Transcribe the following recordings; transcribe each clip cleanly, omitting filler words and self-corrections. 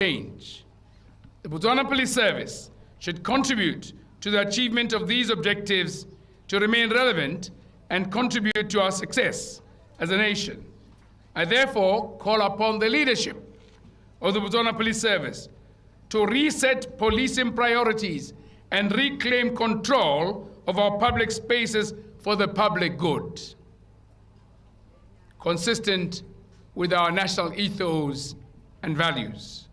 Change. The Botswana Police Service should contribute to the achievement of these objectives to remain relevant and contribute to our success as a nation. I therefore call upon the leadership of the Botswana Police Service to reset policing priorities and reclaim control of our public spaces for the public good, consistent with our national ethos and values.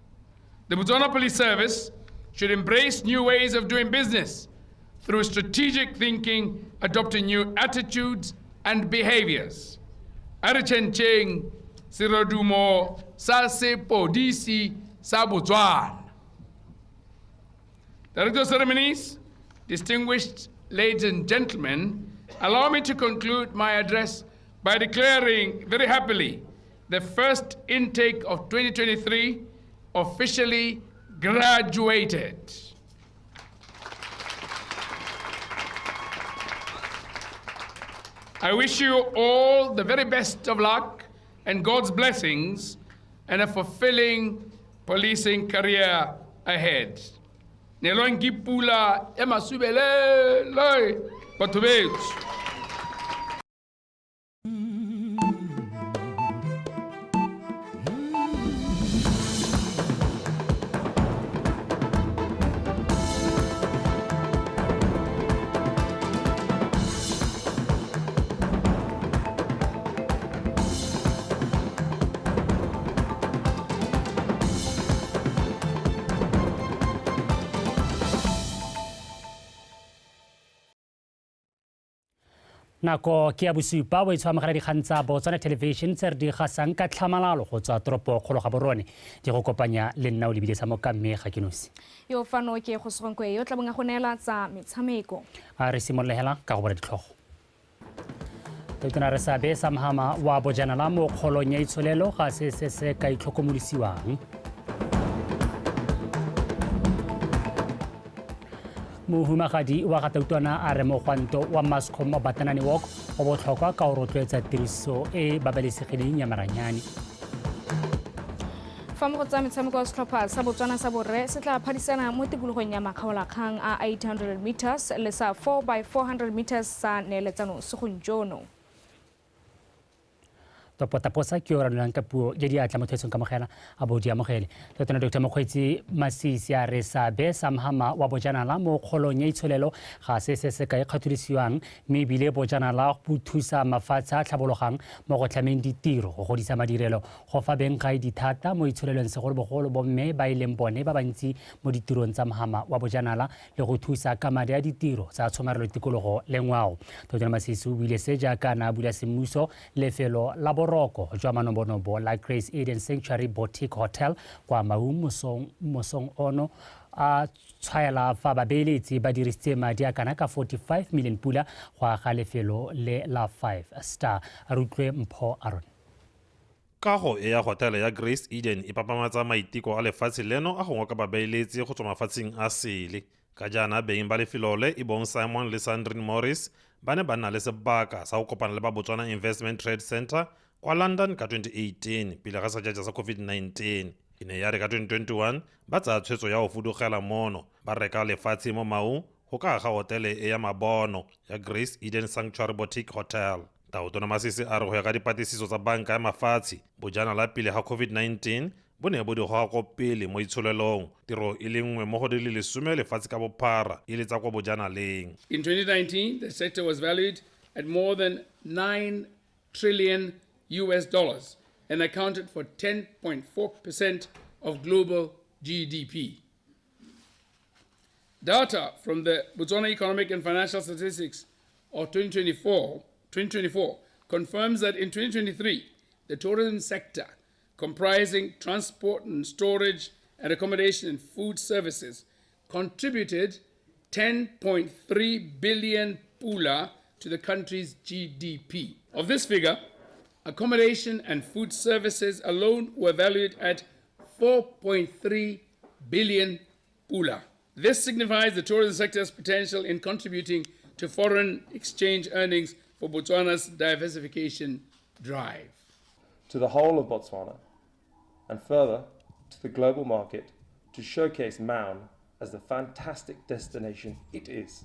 The Botswana Police Service should embrace new ways of doing business through strategic thinking, adopting new attitudes and behaviors. A re tšhentšheng serodumo sa sepodisi sa Botswana. Director of Ceremonies, distinguished ladies and gentlemen, allow me to conclude my address by declaring very happily the first intake of 2023 officially graduated. I wish you all the very best of luck and God's blessings and a fulfilling policing career ahead. Nelwang ke pula ya masubelele, batho betsho. Nako ke ya bosupa bo itshwa amogela dikgang tsa Botswana Television tse re di gasang ka tlhamalalo go tswa toropo kgolo ga borone di go kopanya le nna o lebile sa moka mme ga ke nosi. Yo fano ke go segonkwe yo tla bong a go neela tsa metshameko. A re simolola ka go bona ditlhogo. Tautona re seabe sa mohama wa bojanala mo kgolong ya itsholelo ga se se se ka itlhokomolosiwang. Mohumagadi wa ga Tautona a re mogwanto wa Mascom wa Batanani Walk o botlhokwa ka o rotloetsa tiriso e babalesegileng ya maranyane. Fa mo go tsa metshameko wa setlhopha sa Botswana sa borre se tla phadisana mo tikologong ya makgaolakgang a 800 meters le sa 4 by 400 meters sa neeletsano segong jono. Topotaposa ke yo ranolang ka puo ya diatla motho etsong kamogela a bo di amogele. Tautona Dr. Mokgweetsi Masisi a re seabe sa mohama wa bojanala mo kgolong ya itsholelo ga se se se ka ikgatholosiwang mme ebile bojanala bo thusa mafatshe a tlhabologang mo go tlhameng ditiro, go godisa madirelo, go fa beng gae dithata mo itsholelong segolobogolo bomme ba e leng bone ba bantsi mo ditirong tsa mohama wa bojanala le go thusa ka madi a ditiro tsa tshomarelo tikologo le ngwao. Tautona Masisi o buile se jaaka a ne a bula semmuso lefelo la boroko jwa manobonobo la Grace Eden Sanctuary Boutique Hotel kwa Maun mosong ono a tshwaela fa babeeletsi ba dirisitse madi a kana ka 45 million pula go aga lefelo le la 5 star. A re utlwe Mpho Aron. Kago e ya hotele ya Grace Eden e papamatsa maiteko a lefatshe leno a go ngoka babeeletsi go tswa mafatsheng a sele. Ka jaana beng ba lefelo le e bong Simon le Sandrine Morris ba ne ba nna le sebaka sa go kopana le ba Botswana Investment Trade Center kwa London ka 2018 pele ga sejaja sa COVID-19. E ne ya re ka 2021 ba tsaya tshwetso ya go fudugela mono ba reka lefatshe mo Maun go ka aga hotele e ya mabono ya Grace Eden Sanctuary Boutique Hotel. Tautona Masisi a re go ya ka dipatlisiso tsa banka ya mafatshe bojanala pele ga COVID-19 bo ne bo di goga ko pele mo itsholelong, tiro e le nngwe mo go di le 10 lefatshe ka bophara e le tsa kwa bojanaleng. In 2019, the sector was valued at more than 9 trillion US dollars and accounted for 10.4% of global GDP. Data from the Botswana Economic and Financial Statistics of 2024 confirms that in 2023, the tourism sector, comprising transport and storage and accommodation and food services, contributed 10.3 billion pula to the country's GDP. Of this figure, accommodation and food services alone were valued at 4.3 billion pula. This signifies the tourism sector's potential in contributing to foreign exchange earnings for Botswana's diversification drive. To the whole of Botswana, and further to the global market to showcase Maun as the fantastic destination it is,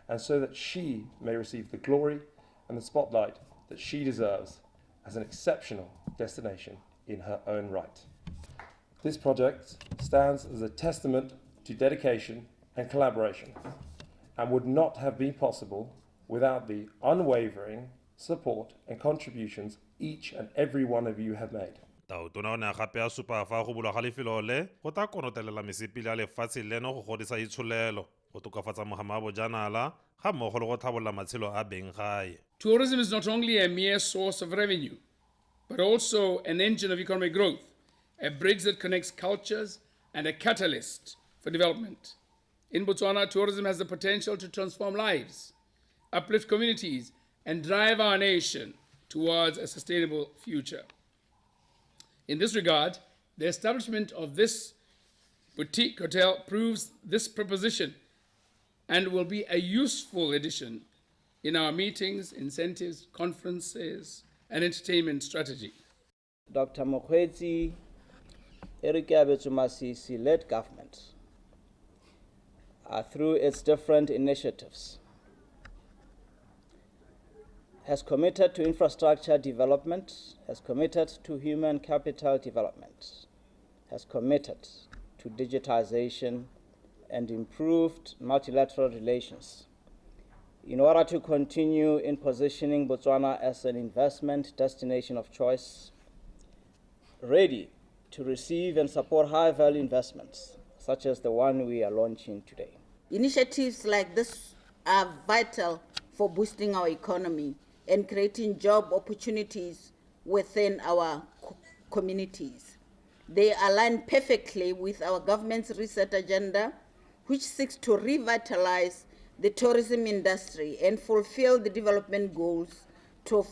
and so that she may receive the glory and the spotlight that she deserves as an exceptional destination in her own right. This project stands as a testament to dedication and collaboration, and would not have been possible without the unwavering support and contributions each and every one of you have made. Tautona o ne a gape a supa fa go bulwa ga lefelo le go tla konotelela mesepele ya lefatshe leno go godisa itsholelo, go tokafatsa mogama wa bojanala ga mmogo le go tlhabolola matshelo a beng gae. Tourism is not only a mere source of revenue, but also an engine of economic growth, a bridge that connects cultures and a catalyst for development. In Botswana, tourism has the potential to transform lives, uplift communities, and drive our nation towards a sustainable future. In this regard, the establishment of this boutique hotel proves this proposition and will be a useful addition in our meetings, incentives, conferences, and entertainment strategy. Dr. Mokgweetsi Eric Keabetswe Masisi-led government, through its different initiatives, has committed to infrastructure development, has committed to human capital development, has committed to digitization and improved multilateral relations in order to continue in positioning Botswana as an investment destination of choice, ready to receive and support high-value investments, such as the one we are launching today. Initiatives like this are vital for boosting our economy and creating job opportunities within our communities. They align perfectly with our government's reset agenda, which seeks to revitalize the tourism industry and fulfill the development goals to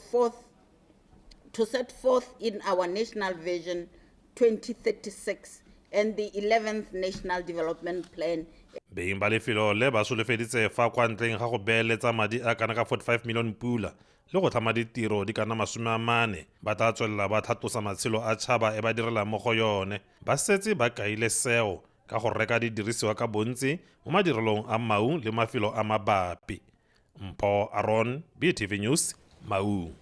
set forth in our National Vision 2036 and the 11th National Development Plan. Beng ba lefelo le ba solofeditse fa kwa ntleng ga go beeletsa madi a kana ka 45 million pula le go tlhama ditiro di kana 40 ba tla tswelela ba tlhatlosa matshelo a tšhaba e ba direlang mo go yone. Ba setse ba kaile seo ka go reka didirisiwa ka bontsi mo madirelong a Maung le mafelo a mabapi. Mpho Aron, BTV News, Maung.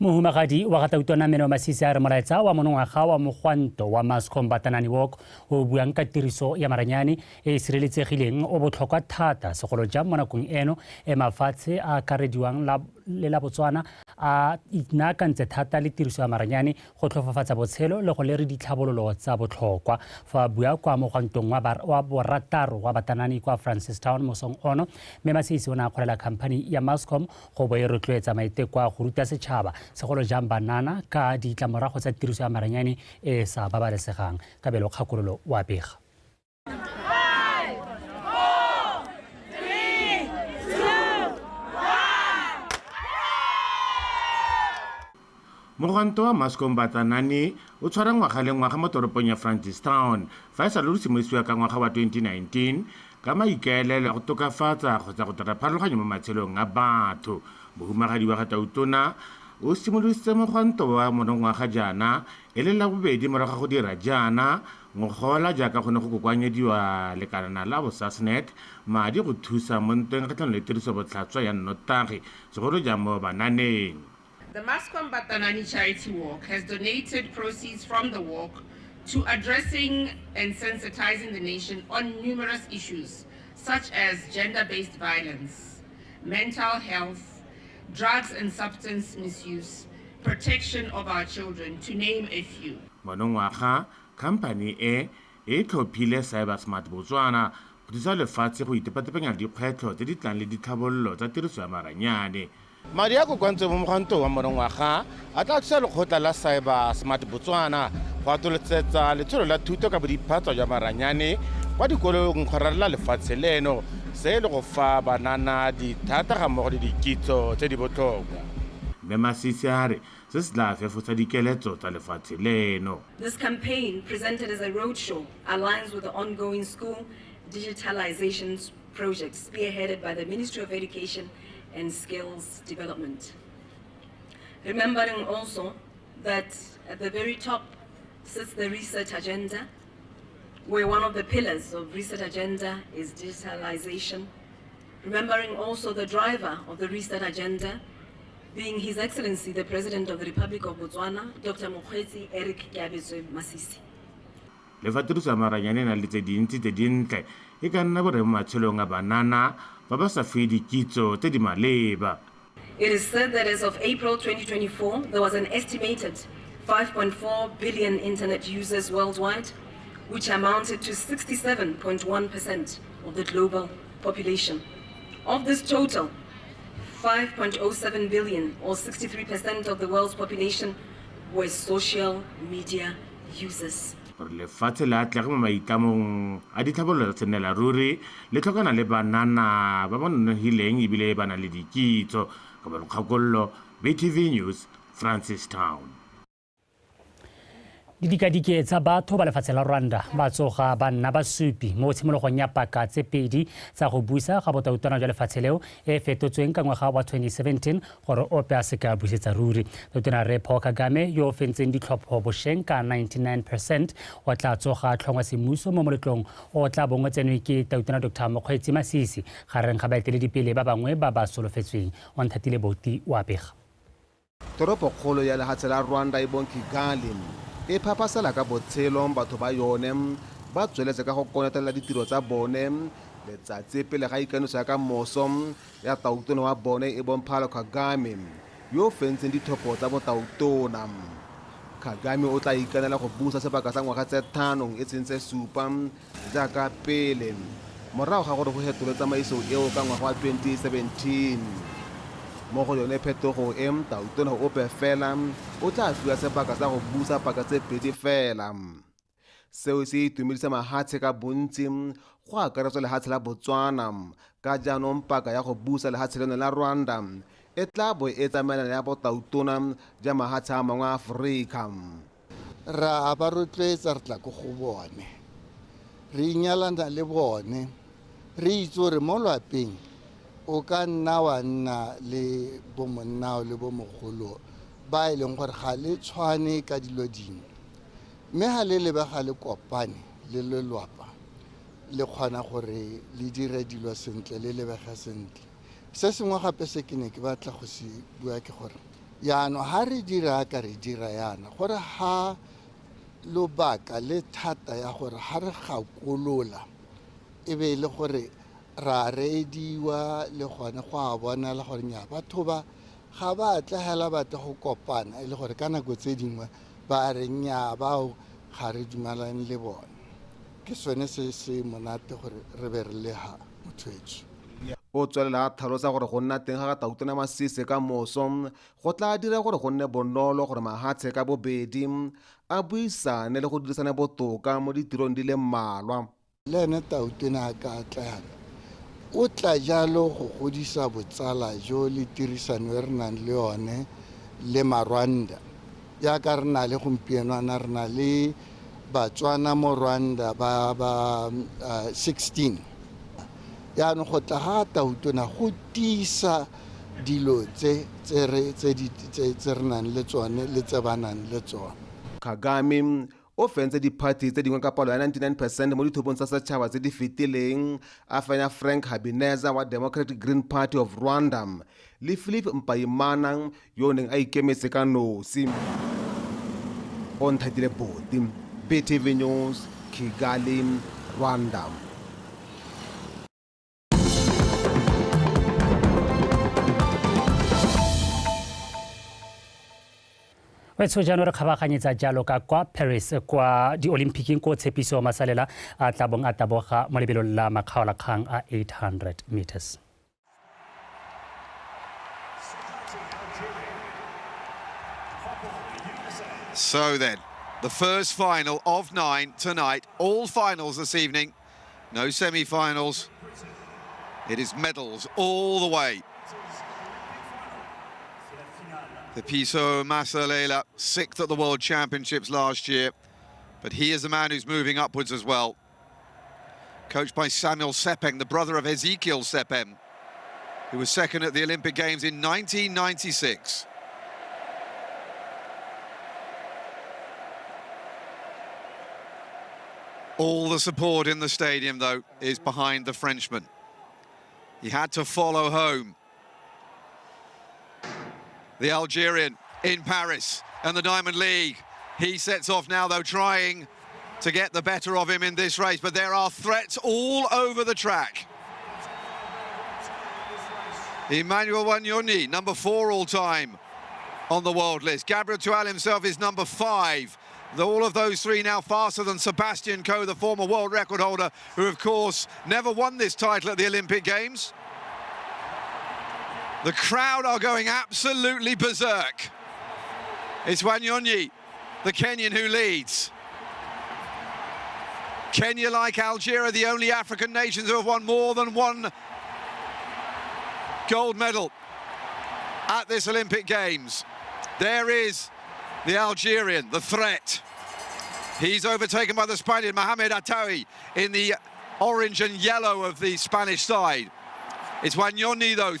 Mohumagadi wa Gatautona Meno Masisi a re molaetsa wa monongwaga wa mogwanto wa Mascom Batanani Walk o buang ka tiriso ya maranyane e e sireletsegileng o botlhokwa thata segolo jang mo nakong eno e mafatshe a akarediwang le la Botswana a inaakantse thata le tiriso ya maranyane go tlhofofatsa botshelo le go lere ditlhabololo tsa botlhokwa. Fa bua kwa mogwantong wa borataro wa Batanani kwa Francistown mosong ono, mme Masisi o ne a kgolela khamphani ya Mascom go bo e rotloetsa maiteko a go ruta setšhaba segolo jang banana ka ditlamorago tsa tiriso ya maranyane e sa babalesegang. Kabelo Kgakololo wa bega. 5, 4, 3, 2, 1. Mogwanto wa Mascom Batanani o tshwara ngwaga le ngwaga mo toropong ya Francistown fa e sa le o simolosiwa ka ngwaga wa 2019 ka maikaelelo a go tokafatsa kgotsa go dira pharologanyo mo matshelong a batho. Mohumagadi wa Gatautona o simolositse mogwanto wa monongwaga jaana e le la bobedi morago ga go dira jaana ngogola jaaka go ne go kokoanyediwa lekalana la boSasnet madi go thusa mo ntweng kgatlhanong le tirisobotlhatswa ya nnotagi segolo jang mo bananeng. The Mascom Batanani Charity Walk has donated proceeds from the walk to addressing and sensitizing the nation on numerous issues such as gender-based violence, mental health, drugs and substance misuse, protection of our children, to name a few. Monongwaga, khamphani e e tlhophile Cyber Smart Botswana go thusa lefatshe go itepatepanya le dikgwetlho tse di tlang le ditlhabololo tsa tiriso ya maranyane. Madi a kokoantswe mo mogwantong wa monongwaga a tla thusa lekgotla la Cyber Smart Botswana go atolosetsa letsholo la thuto ka bodiphatsa jwa maranyane kwa dikolong go ralala lefatshe leno, se le go fa banana dithata ga mmogo le dikitso tse di botlhokwa. Mme Masisi a re se se tla fefosa dikeletso tsa lefatshe leno. This campaign, presented as a roadshow, aligns with the ongoing school digitalization project spearheaded by the Ministry of Education and Skills Development. Remembering also that at the very top sits the research agenda, where one of the pillars of research agenda is digitalization. Remembering also the driver of the research agenda, being His Excellency the President of the Republic of Botswana, Dr. Mokgweetsi Eric Keabetswe Masisi. Le fa tiriso ya maranyane e na le tse dintsi tse dintle, e ka nna bore mo matshelong a banana ba ba sa fiwe dikitso tse di maleba. It is said that as of April 2024, there was an estimated 5.4 billion internet users worldwide, which amounted to 67.1% of the global population. Of this total, 5.07 billion, or 63% of the world's population, were social media users. Gore lefatshe le atlege mo maitlamong a ditlhabololo tsa sennela ruri le tlhokana le banana ba ba nonogileng ebile ba na le dikitso. Kabelo Kgakololo, BTV News, Francistown. Didikadike tsa batho ba lefatshe la Rwanda ba tsoga ba nna basupi mo tshimologong ya paka tse pedi tsa go busa ga botautwana jwa lefatshe leo e fetotsweng ka ngwaga wa 2017 gore ope a seka a busetsa ruri. Tautona Rre Paul Kagame yo o fentseng ditlhopho bošeng ka 99% o tla tsoga tlhongwa semmuso mo moletlong o tla bong o tsenwe ke Tautona Dr. Mokgweetsi Masisi gareng ga baeteledipele ba bangwe ba ba solofetsweng. Onthatile Boti o a bega. Toropokgolo ya lefatshe la Rwanda e bong Kigali e phaphasela ka botshelo batho ba yone ba tsweletse ka go konetelela ditiro tsa bone letsatsi pele ga ikanoso ya ka moso ya tautona wa bone e bong Paul Kagame yo o fentseng ditlhopho tsa botautona. Kagame o tla ikanela go busa sebaka sa ngwaga tse 5 e seng tse 7 jaaka pele morago ga gore go fetolwe tsamaiso eo ka ngwaga wa 2017. Mo go yone phetogo e, tautona ope fela o tla fiwa sebaka sa go busa paka tse pedi fela. Seo se itumedisa mahatshe ka bontsi go akaretswa lehatshe la Botswana ka jaanong paka ya go busa lehatshe leno la Rwanda e tla bo e tsamaelana ya botautona ja mahatshe a mangwe a Aforika. Ra ba rotloetsa re tla ko go bone, re inyalana le bone, re itse gore mo lwapeng o ka nna wa nna le bomonnao le bomogolo ba e leng gore ga le tshwane ka dilo dingwe, mme ga le lebega le kopane le lelwapa le kgona gore le dire dilo sentle, le lebege sentle. Se sengwe gape se ke ne ke batla go se bua ke gore jaanong ga re dira ka re dira yana gore ga lobaka le thata ya gore ga re gakolola e be e le gore ra reediwa le gone go a bonala gore nya batho ba ga ba atlegela batla go kopana e le gore ka nako tse dingwe ba re nya bao ga re dumalane le bone. Ke sone se se monate gore re be re le ha motho etsho. O tswelela a tlhalosa gore go nna teng ga Tautona Masisi ka moso go tla dira gore go nne bonolo gore mahatshe ka bobedi a buisane le go dirisana botoka mo ditirong di le mmalwa. Le ene Tautona a ka atlega o tla jalo go godisa botsala jo le tirisano e re nang le yone le Marwanda. Jaaka re na le gompieno ana re na le Batswana mo Rwanda ba 16. Jaanong go tla ga Tautona go tiisa dilo tse re nang le tsone le tse ba nang le tsone. Kagame o fentse diphathi tse dingwe ka palo ya 99% mo ditlhophong tsa setšhaba tse di fetileng, a fenya Frank Habineza wa Democratic Green Party of Rwanda le Philip Mpayimana yo o neng a ikemetse ka nosi. Onthatile Boti, BTV News, Kigali, Rwanda. Wetso jaanong re kgabaganyetsa jalo ka kwa Paris kwa di-Olympic-ing ko Tshepiso Masalela a tla bong a taboga mo lebelong la makgaolakgang a 800 meters. So then, the first final of 9 tonight, all finals this evening, no semi-finals. It is medals all the way. Tshepiso Masalela, 6th at the World Championships last year, but he is the man who's moving upwards as well. Coached by Samuel Sepeng, the brother of Ezekiel Sepeng, who was 2nd at the Olympic Games in 1996. All the support in the stadium, though, is behind the Frenchman. He had to follow home the Algerian in Paris and the Diamond League. He sets off now, though, trying to get the better of him in this race, but there are threats all over the track. Emmanuel Wanyonyi, number 4 all time on the world list. Gabriel Tual himself is number 5. All of those three now faster than Sebastian Coe, the former world record holder, who of course never won this title at the Olympic Games. The crowd are going absolutely berserk. It's Wanyonyi, the Kenyan, who leads. Kenya, like Algeria, the only African nations who have won more than one gold medal at this Olympic Games. There is the Algerian, the threat. He's overtaken by the Spaniard, Mohamed Attaoui, in the orange and yellow of the Spanish side. It's Wanyonyi, though,